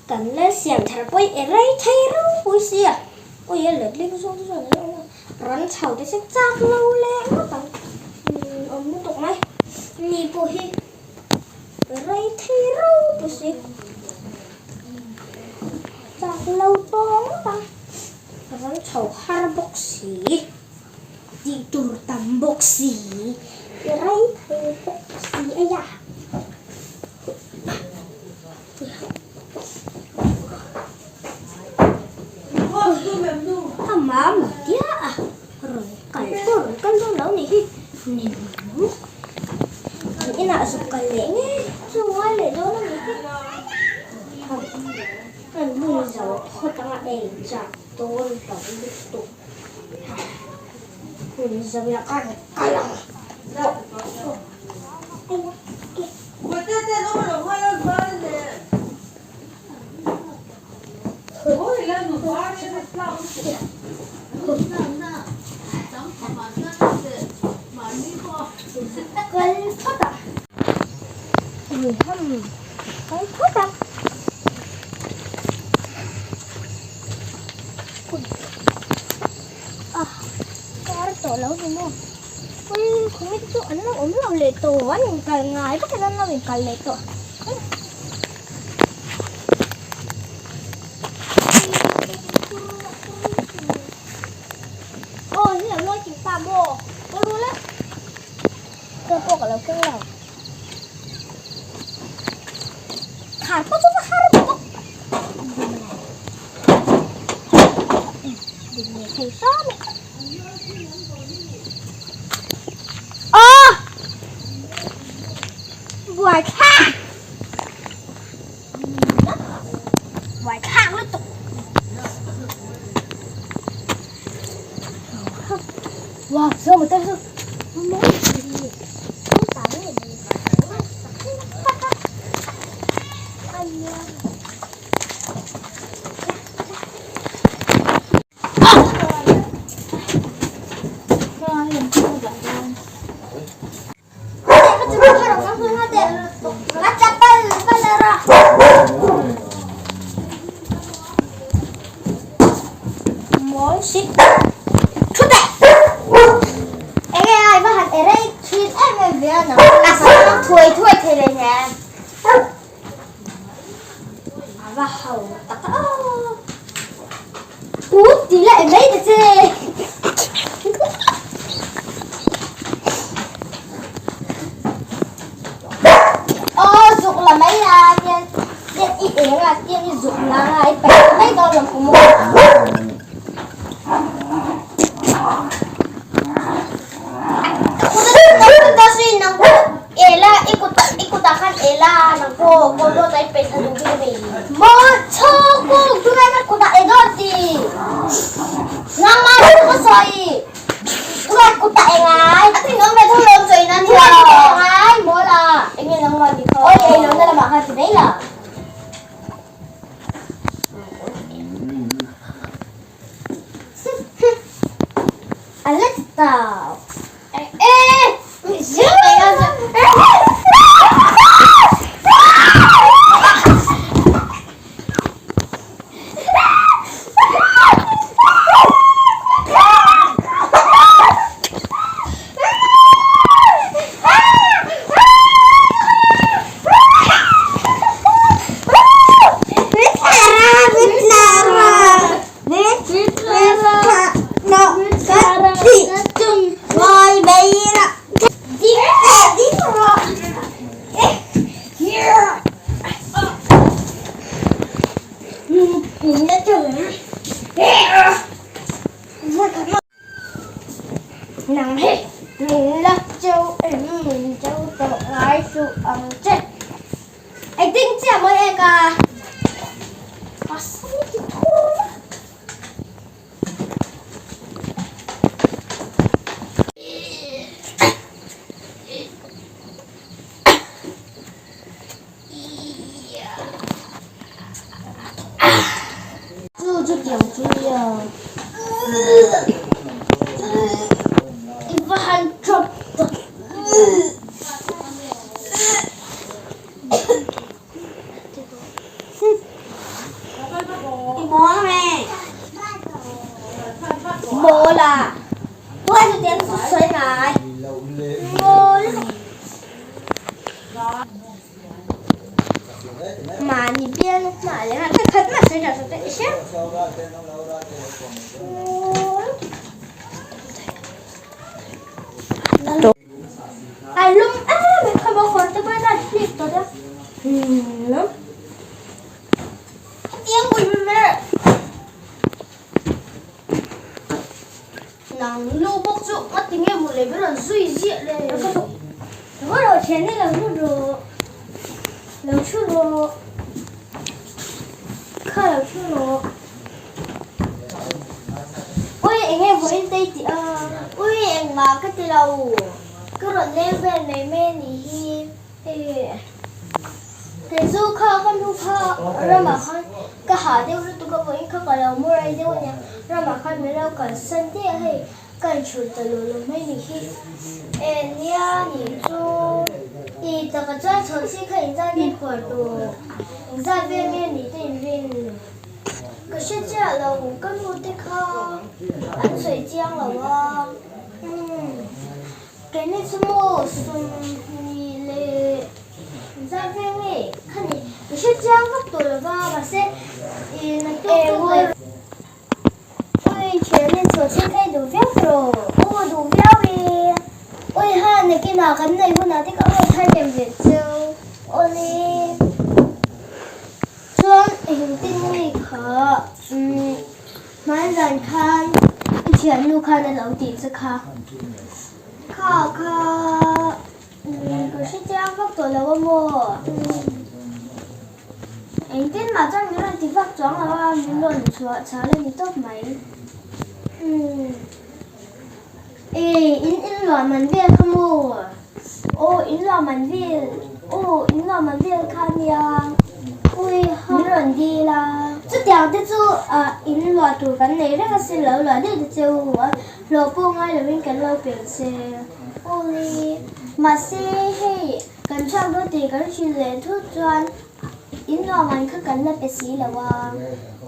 Kan lal siam thar pawi e rei thei ropui sia. Ui a letling zawng te chuan an lo awm a, ran chho te chu chak lo leh ngawt ang. Awm lutuk mai. Ni pawh hi rei thei ropui si. Chak lo tawng ngawt ang. Ran chho har bawk si. Tih tur tam bawk si. Rei thei bawk si aya. A mam tia a rawn kal pawh rawn kal dawn lo nih hi ninawm an inah zuk kal leh nge chu ngai leh dawn a nih hi an bun zo phawt anga ei chak dawn lo lutuk hun zo ila ka rawn kal ang. Kal phawt a kal phawt a kar tawh lo ni maw. Ui khawngin chu an lo awm lo leh tawh an inkal ngai bawkin an lo inkal leh tawh. Aw hi lo lawi kim ta maw ka lu la chuan pawh ka lo keng lo khar pawh chu va har bawk ding leh thei hram e. Aw! Buai thlak! Buai thlak lutuk! Wow, so mo tayo. Thuai thuai thei leh hnem. A va ho tak a. Pu ti leh mai ta che. Aw zuk la mai la tian tian i eng a tian i zuk la nga i paih mai dawn lo ku maw. Nang hi min la cheu em min cheu tawh ngai suh ang che. Engtin chiah mawi e ka pasal ti thur a. Chu chu tiang chu nia. I va han chawp tak. Mawla. Tuai chu tiang chu sawi ngai. Mawl. Mahni bialna hma leh han khat mah sawi tha te i hria. Mawl. A lum em em kha maw kawr te pawh hian a hlip tawh a. Hetiang pui ber. Nang nu bawk chu a ti nge maw le ber an zui ziah le. Ka rawh thian hi lo lut rawh. Lo thu rawh. Kha lo thu rawh. Ui eng nge vawiin te i tih a? Ui engmah ka ti lo. Ka rawn leng vel mai mai a nih hi. Hei chu kha ka nu kha ramah khan ka hah deuh lutuk a vawiin kha ka lo mu rai deuh a nia. Ramah khan min lo kalsan daih a hei ka inchhun ta luh luh mai nih hi. E nia nih chu i taka chuan chhawlchhi kha inzat nge phuar tawh engzat vel nge nih te inrin. Ka hre chiah lo, ka nu te kha an sawi chiang lo a. Umm, keini chu maw 20 leh zat vel nge kha ni, ka hre chiang vak tawh lo va, mahse ih naktuk chu ka. Ui, thian in chhuah chhin phei duh viau tawh. Aw, duh viau e. Ui ha, nakinah kan neih hunah te ka rawn thar lem ve cheu. Awle. Chuan engtin nge kha hmanzan khan i thiannu khan a lo tih che kha? Kha kha ka hre chiang vak tawh lo a maw? Engtin mah chuan min rawn ti vak chuang lo a, min rawn chhuah chhal a ni tawp mai. Ei, in inluah man vel kha maw? Aw, inluah man vel, aw, inluah man vel kha nia. Ui, min rawn dil a. Chutiang te chu ah inluah tur kan nei reng asin lo luah daih ta che u a, hlawh pawh ngai lovin kan lo pel che. Awle, mahse hei kan chhuak dawn tih kan hrilh leh thut chuan In nuam kha kan la pe si lo a.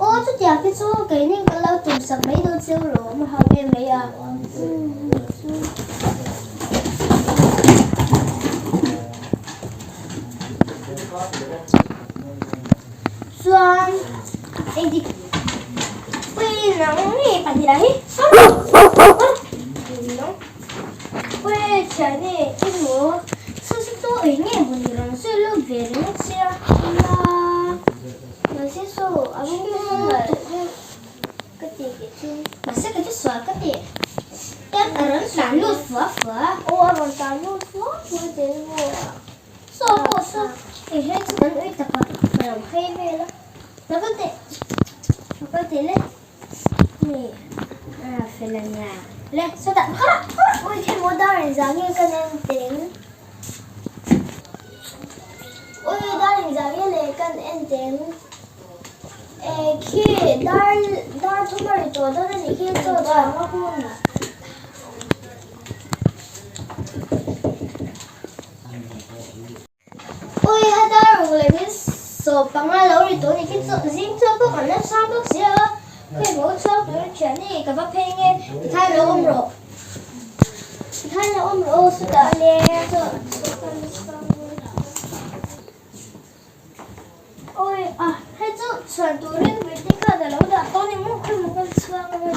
Aw chutiang te chu keini ka lo tum sak mai dawn cheu rawh a hau em mai a. Chuan engtik pui nang nge pahnih hi Ui thiani i hmu chu chu chu eng nge maw ni rawn zui lut ve ringawt sia nia mahse saw a rawng te chu nalh deuh ka ti keh chu mahse ka ti sual ka ti ten a rawn tlan lut fua fua aw a rawn tlan lut fua fua zel maw saw pawh saw hei hei chu kan ui tak a ka lo phei vel a lo kal teh lo kal teh le. Ui ha dar ruk leh min sawp panga lo ri tawh a ni khi chu zing chuan pawh kan la chhuang bawk si a khawi maw chhuang tur a thian ni ka va phei nge tikhan lo awm rawh tikhan lo awm rawh aw sawtah le ui a hei chu chhuan turin greeting card a lo dah tawh a ni maw khawi maw ka chhuang ange.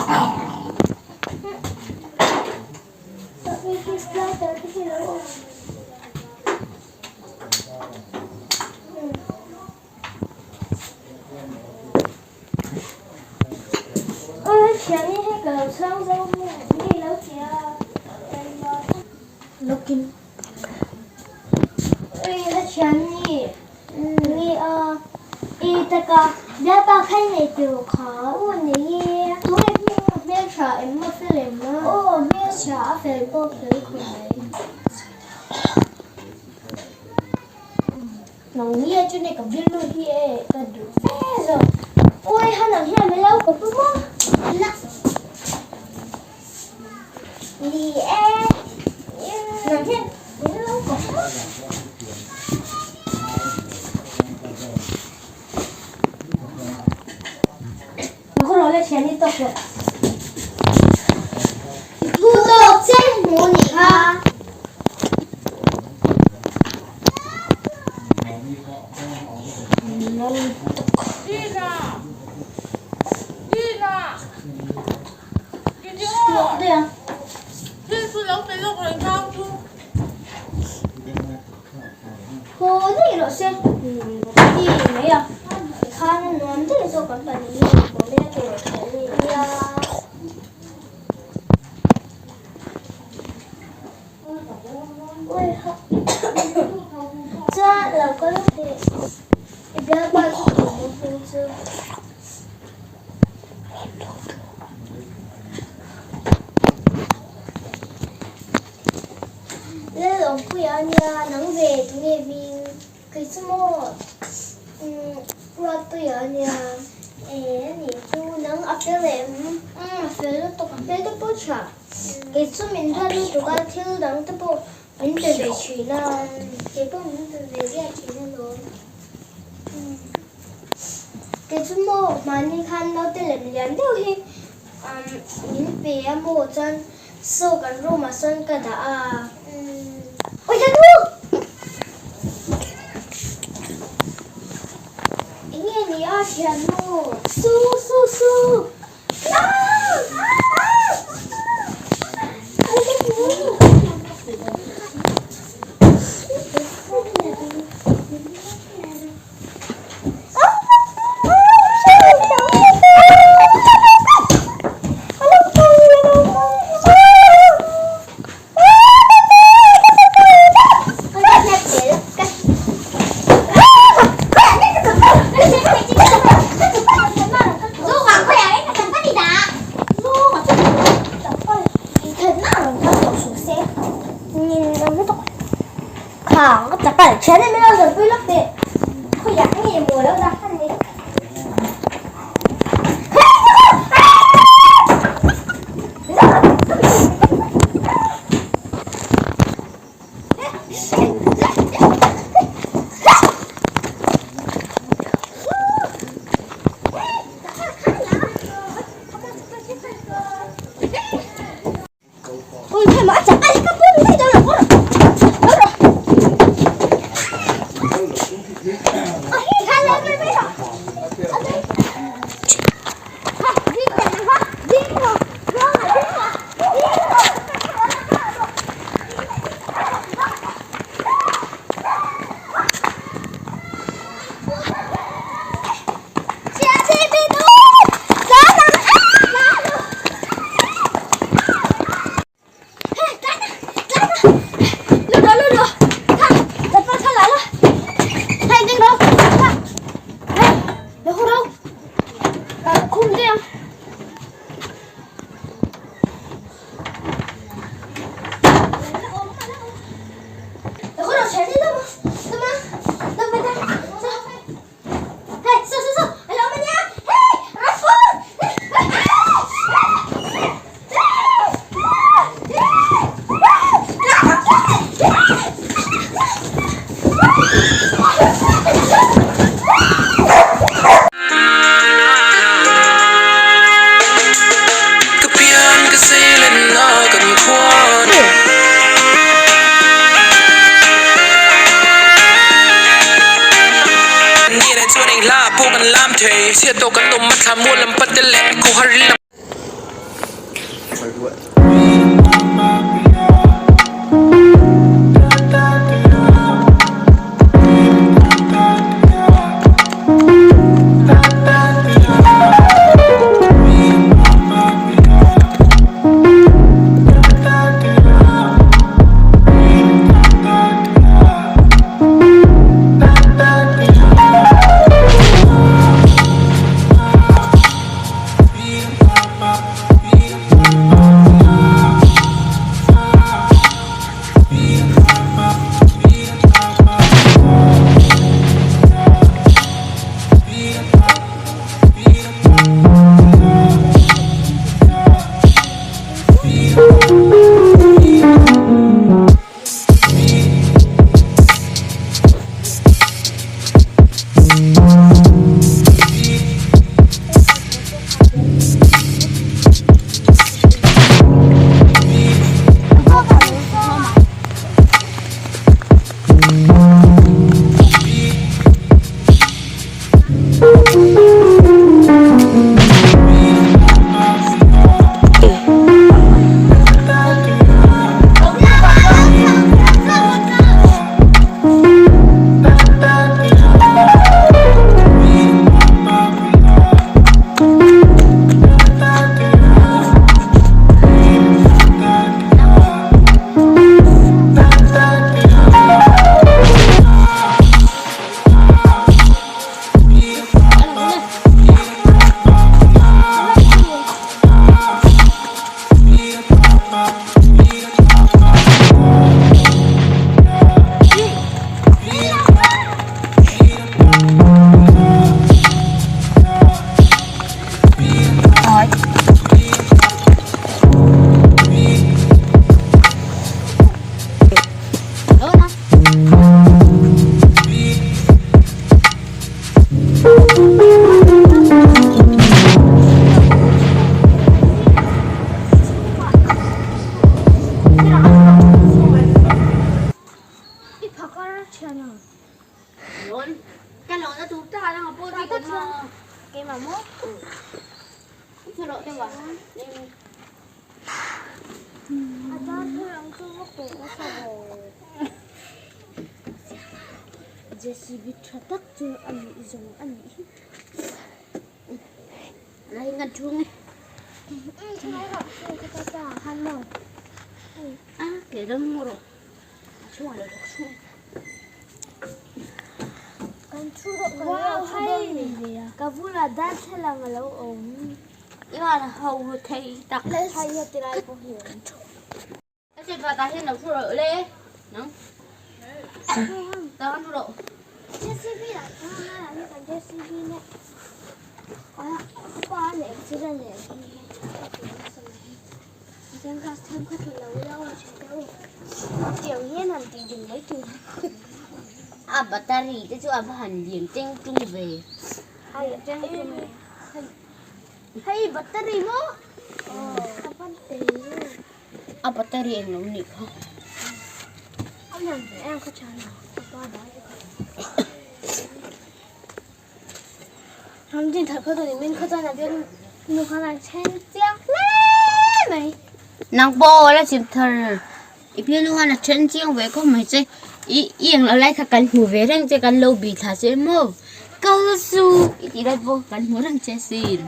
Aw hmeltha a fel pawh fel khawp mai. Nang hi a chune ka bialnu hi e ka duh fe zawk. Awi ha nang hian min lo kawp maw? La. Ni e. Nang hian min lo kawp maw? Ka rawh le thian hi tawk rawh. hmu nih kha. Haw daih rawh se ti mai a tikhan a nuam daih zawk kan pahnih hi inpawh ila tur a nia. Chuan lo kal teh i bialpa chu tu maw hming chu. Lalawmpuia ania nang ve tunge hming kei chu maw Ruatpuia ania e anih chu nang a fel em a fel lutuk a fel te pawh tha kei chu min duat lutuk a thil dang te pawh min pe ve thin a kei pawh min pe ve ziah thin alawm kei chu maw mahni khan naute lem lian deuh hi min pe a maw chuan Saw kan room ah sawn ka dah a. Oi ka nu! Enge ni a thiannu? Su su su! Ah! Ah! Oi ka nu! Ka pian ka zeilenna kan khuan. Ni nen chuan eng hla pawh kan lam thei. Chhiat tawh kan awm a thla mual lam pa te leh khawhar lam. Keimah maw? A darthlalang chu va kawh nasa ve. JCB tha tak chu a nih zawng a nih hi. Ka bulah darthlalang a lo awm. Hei heti lai pawh hi a awm. JCB lah chuan laiah hian kan JCB nia a pa leh accident leh ang hi nasa mai hi chuan class them kha thla lo ila aw thin teh u tiang hian han tih ding mai tur A battery te chu a va han lian teng tung ve. Hei teng tung e hei battery maw a pan te A battery eng lo nih kha. A lian ve em kha thian a ka pa dah leh kha. Ram din thar kha chuan min kha chuan a biak nu khan a then chiang hle mai. Nang pawh aw la chim thar i bialnu khan a then chiang ve khawp mai che i i eng lo lai kha kan hmu ve reng che kan lo bih thla che maw kal suh i tih lai pawh kan hmu reng che asin.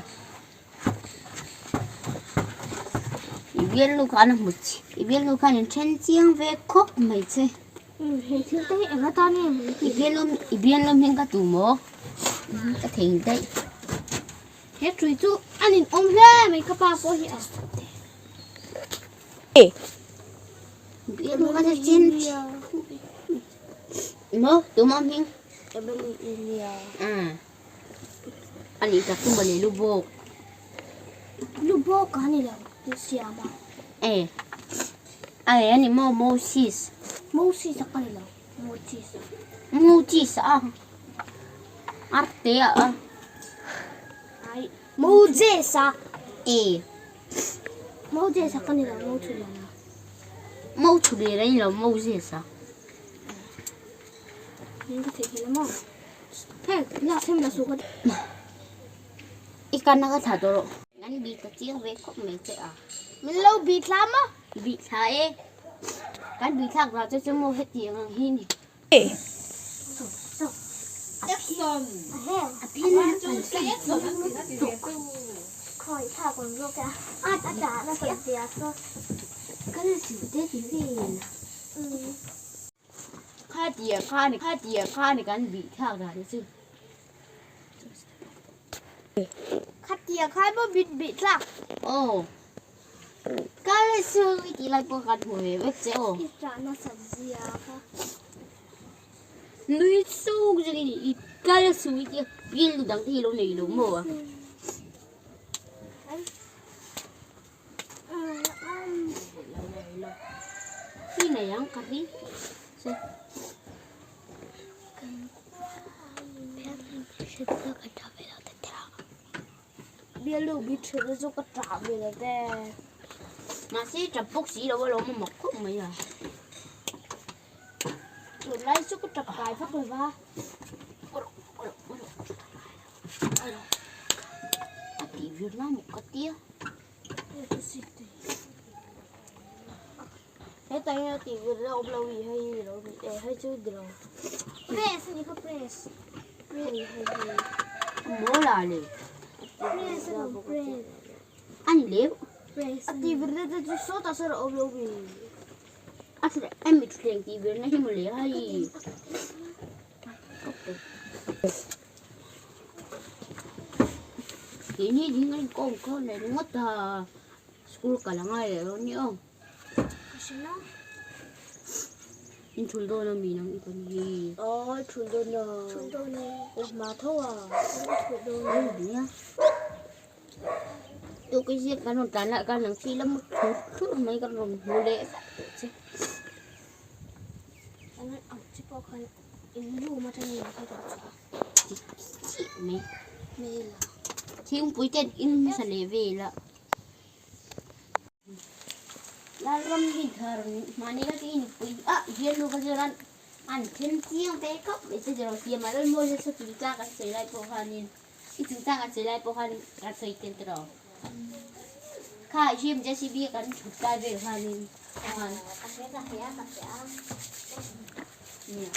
I bialnu khan a hmu che i bialnu khan in then chiang ve khawp mai che. He thil te hi eng atan nge min tih? I bialnu i bialnu hming ka tu maw? Ka thei daih. He tui chu a nin awm hle mai ka pa pawh hi a. Bialnu khan a then maw tuma hming? A nih tak chu mawle lu bawk. Lu bawk a ni lo tih siam a. E a e a ni maw Moses. Moses a ka ni lo Moses a. Moses a arte a. Ai Moses a. E. Moses a ka ni lo Mothuliana. Mothuliana a ni lo Moses a. Min ka theihnghilh a maw. I kana ka thla tawh rawh. Nan bih ta chiang ve khawp mai che a. Min lo bih thla maw? Bih thla e. Kan bih thlak rah che chu maw hetiang ang hi ni. A phen a kan san tuk. Kan su te ti vel. Kha tia kha ni kha tia kha ni kan bih thlak dan chu. Kha tia khai maw bit bih thlak. Aw. Kal su i tih lai pawh kan hmu ve vek che aw. I tah nasat zia kha. Nui suk zawk i ni i kal su i tia bial dang te hi lo nei lo maw a. Hi nei ang ka ri che. Bialu bi thut chu ka tah ve lo te. Mahse tap bawk si lo a lo ma mak khawp mai a. Tunlai chu ka tap kai vak lo va. A tih vir na maw ka tia. Hetah hian a tih vir na awm lo i hei hi lo ni e hei chu ni lo. Press a ni kha press. Hei hei hei. Maw la le. Press a ni press. A ni leu. Press. A tih vir na te chu sawtah sawn a awm lo mi. A mi thutthleng tih vir na hi maw le hei. Keini ding a inkawm kho leh ringawt a, school kal a ngai leh dawn nia aw. In thul dawn a mi nang i kan hi. Aw thul dawn a. Thul dawn e. La hma tho a. Thul dawn a. Nia. Tu cái riêng kan rawn tlan lah kan ang chi la mut thur thur mai kan rawn hmu leh vek tawh che. Ang chi pawh khan in room atangin an kal tawh chu. Chiah mai. Thingpui ten in hmasa leh vel a. Lalram hi thar mahni ka ti nupui a bialnu ka zir an an then chiang ve khawp mai che zirlai siam a lalmawi chu tui tlak an sawi lai pawh khanin. I chungchang a che lai pawh khan kan sawi tel tawh. Kha i hriam JCB a kan thut lai vel khanin khan. Ka hria ka hria ka hria. Nia.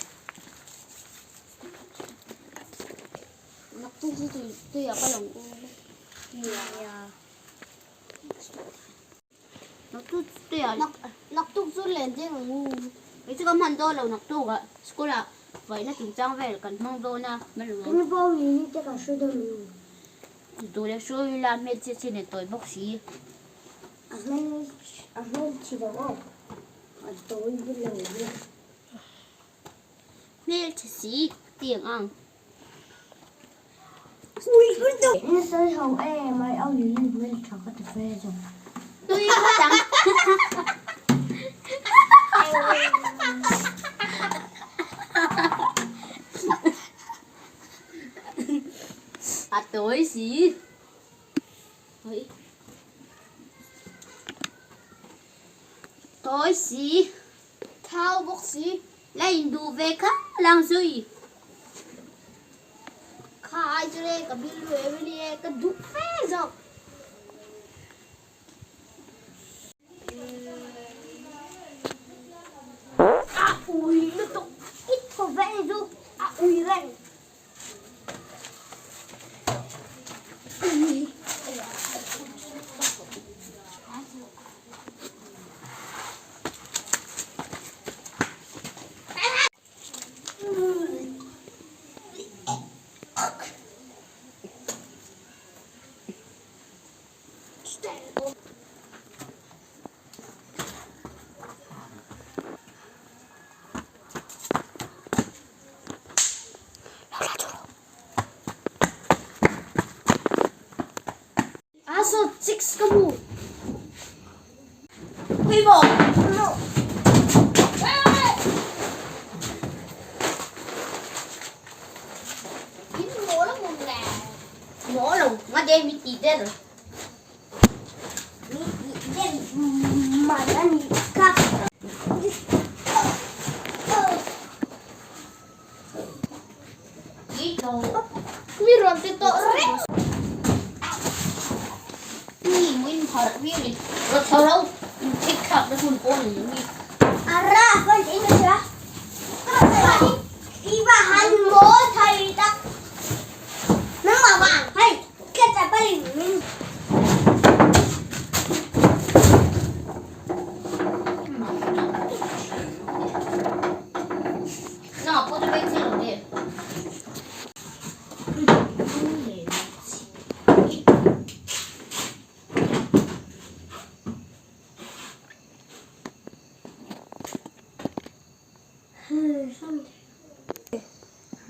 Naktuk chu tui tuiah ka lo u. Nia nia. Naktuk tuiah Naktuk chu len deng ang u. Kei chu ka hman dawn lo naktuk ah school ah vaihna chungchang vel kan hmang dawn a. Kan vawin te kan hre dawn lo. Duh leh hruai ila hmelchhe chhe nen tawi bawk si. A hmel a hmelchhe lo aw a tawi lo e. Hmelchhe si tiang ang. Ui ui tu. Ni sawi ho e mai au lili hmeltha ka ti fe zawk. Tui ngawt ang. A tawi si. Oi. Tawi si. Thau bawk si. La in duh ve kha lang zui. Kha ai chu le ka bil lu em ani e ka duh fe zawk. A ui lutuk i thaw ve ni chu a ui reng. A saw chicks ka hmu. Huy maw? In mawl a hmun le. Mawl lo, nga de mi ti der. Mi ti der man a nih kha. Mi rawn ti tawh reng. Mi muin harh viau ni. Rawt chho lo. In thik thlak na hun pawh ni mi. Ara kan in a sia. I va han maw thei tak. Nangmah vang hei ka chapal in min.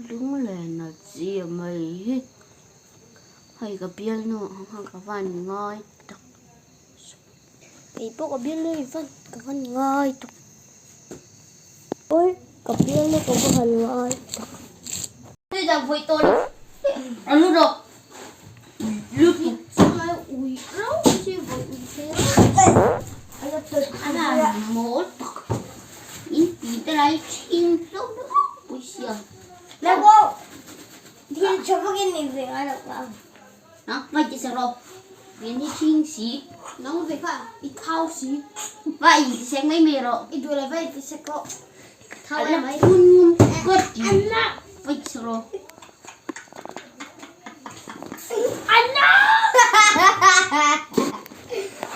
Lunglen a chi a mai hi hei ka bialnu ang khan ka van ngai tak. Kei pawh ka bialnu hi van ka van ngai tak. Awi ka bialnu ka va han ngai tak.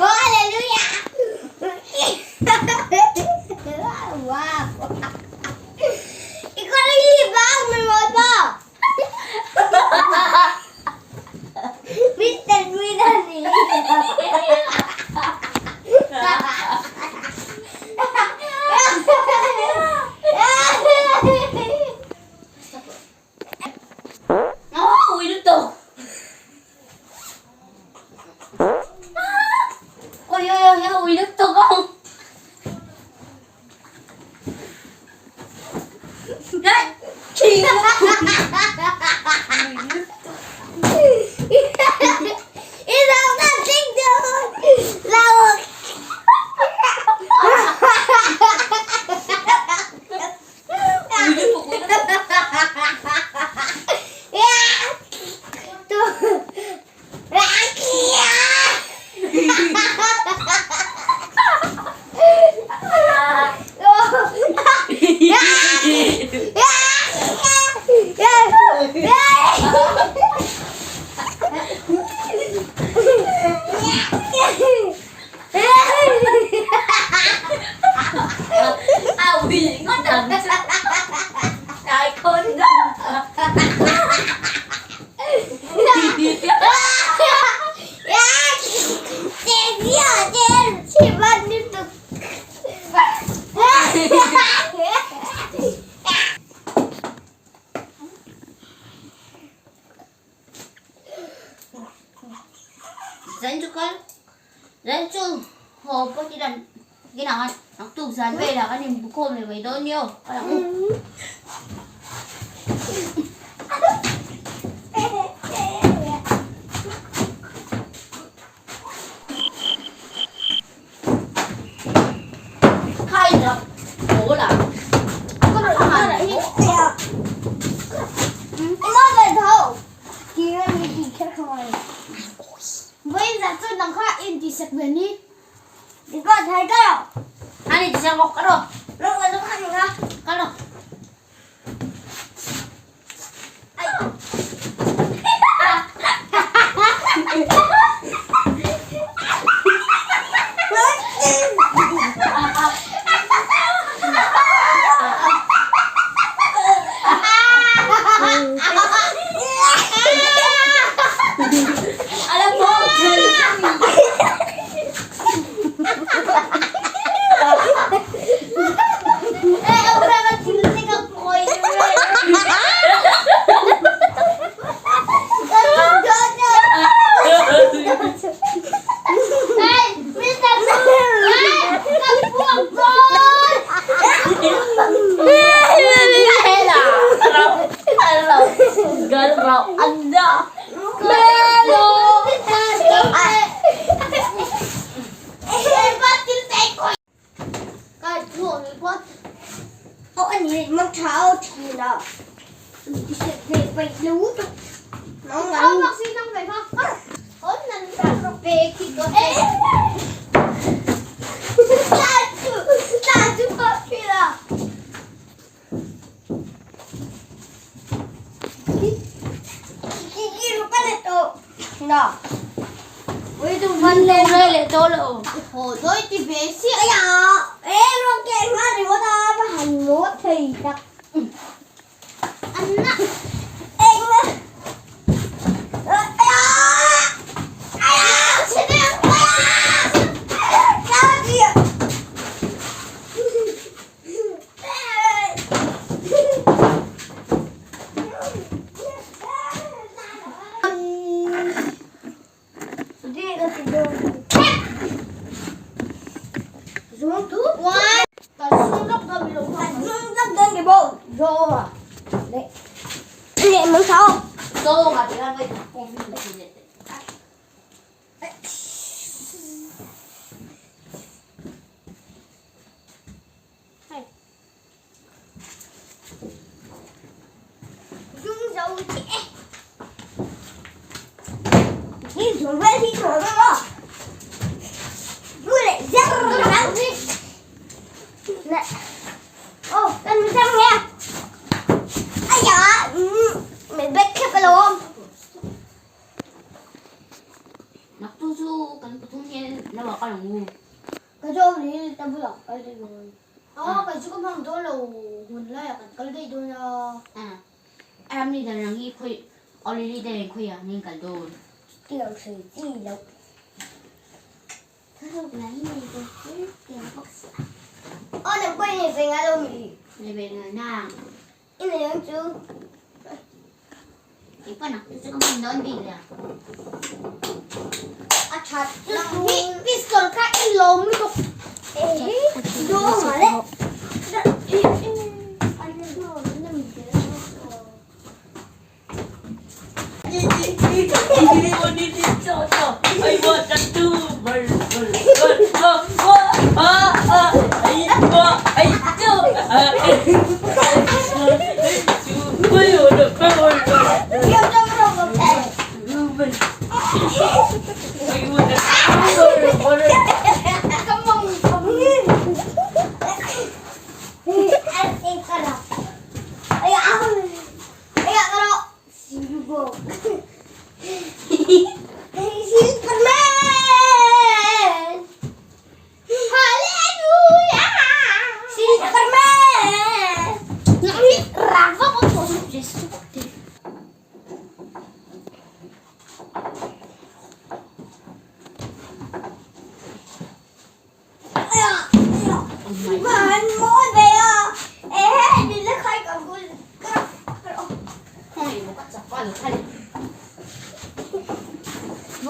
Hallelujah! Wow! Ikaw na ibang may moto! Mr. Guidani! Ui lutuk! Oi oi oi ui lutuk ang! Zan chu kal zan chu haw pawh ti dan kinah khan naktuk zan velah kan inbu khawm leh mai dawn nia aw kal ang u.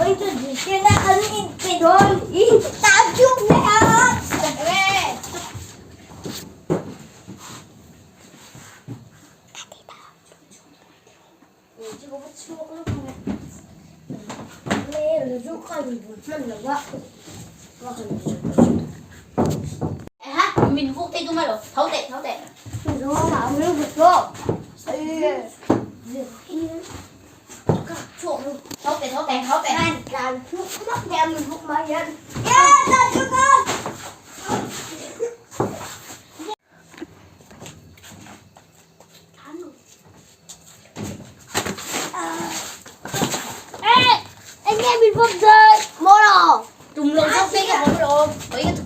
Vawi chu zirtirna an inpe dawn i tan chu hle a. Mình vuốt tay tôi mà rồi thấu tệ thấu tệ. Thấu tệ thấu tệ thấu tệ. Ê, anh em mình vấp rơi. Mua rồi. Trùng lộn sóc cái cái rồi bởi cái thực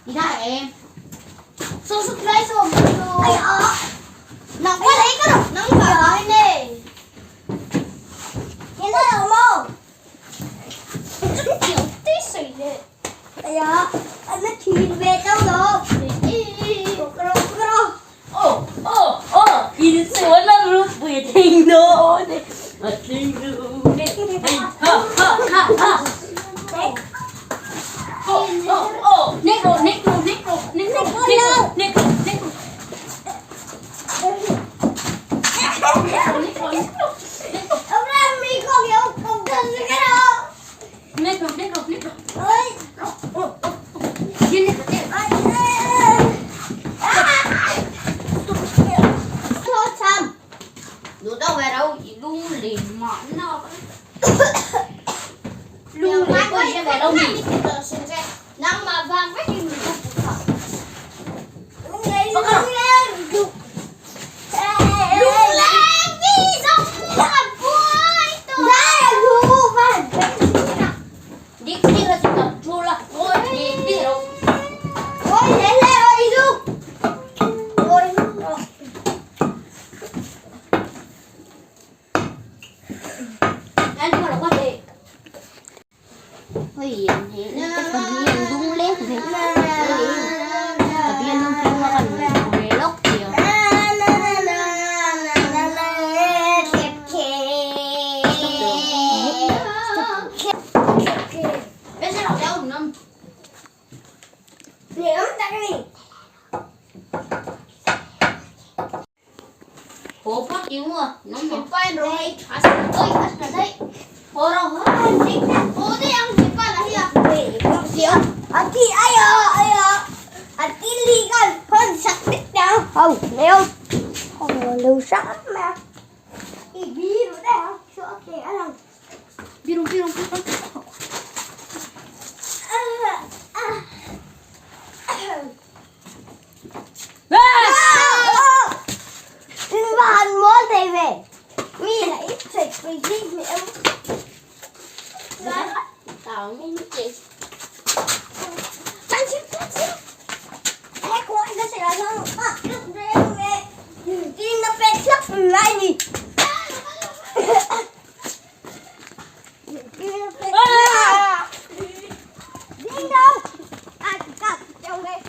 Đi ra em. Số số lấy số. Ai ở. Nóng quá lấy cái nóng quá nè. Nhìn thấy không không? Chút kiểu tí xì nè. Ai à, anh nó chìm về đâu rồi? Rồi rồi. 哦哦哦，伊是我那路不听到的，我听到的，哈哈哈哈！哦哦哦，那个那个那个那个那个那个那个。 Ông ra mi con yêu không thân cái đâu. 那个那个那个， Ơi. 今天 Ơi. Thôi xong. Đủ đâu về đâu luôn liền mọn nó. Luôn liền quay về đâu nhỉ? Lung lên, lung lên. Lung lên đi dòng Ra lù và Đi đi là chúng ta chua là ôi đi đi đâu. Ôi lên lên rồi đi luôn. Ôi. Anh mà nó có thể. Ôi hiện thế cái phần hiện rung lên thế. Tập hiện rung lên mà còn về lốc kìa. Bây giờ nó đâu nó Hồ phát yếu à, nó mà ôi bắt là đấy. Hồ đâu hồ thế ăn thì phải là gì à? Không, leo. Không, lưu sắt mà. Đi bí rồi đấy hả? Sợ kẻ lòng. Biru biru biru. Bạn muốn thì về. Mi là ít thịt vì gì mẹ. Tao không chị. Ăn chim ăn chim. Ê, cô anh có sẽ là không? À, lúc đấy mẹ. Tin nó phải trước lại nhỉ. Tin nó phải Đi đâu? À, cặp chồng này.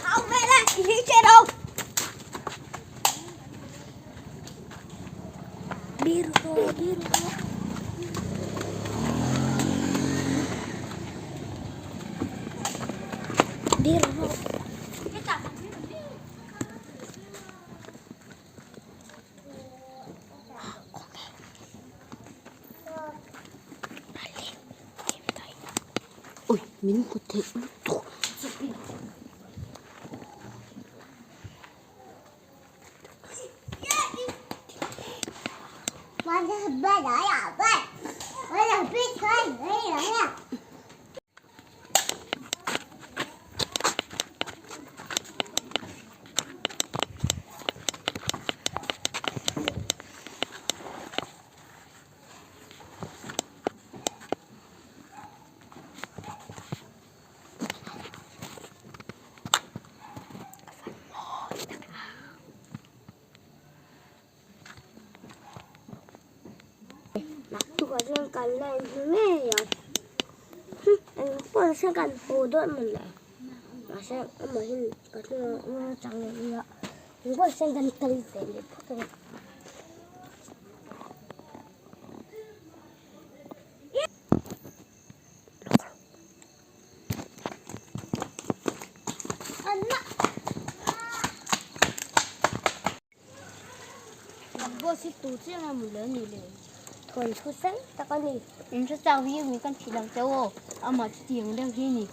Không về là chỉ chơi đâu. Biru, biru. Biru. Min hmu theih lutuk. Naktukah chuan kan la inhmu ngei ang. Eng pawh nise kan haw dawn maw le. Mahse amahin ka hnungah a awm chang leh nia. Eng pawh nise kan kal ve leh phawt ang. Boss hi tu chiah nge maw le ni le? Thawnthu fel tak a ni. In hre chak viau mai kan thih lang chauh aw. Amah chu tiang deuh hi a ni.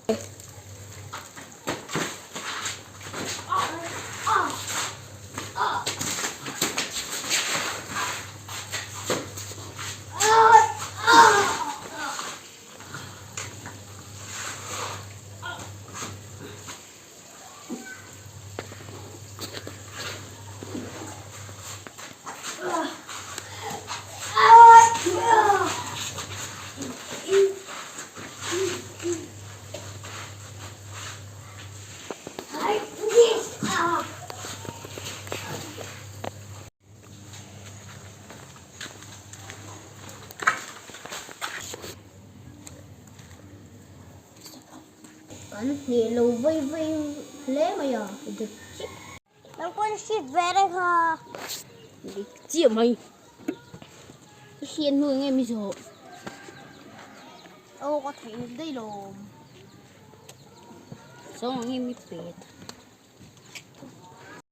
Kan hneh lo vai vai hle mai a, dik chiah. Nang pawn hrit ve reng ha. Dik chiah mai. I hriat hnu eng em i zawh? Aw ka theih daih lawm. Zawng ang em i pet.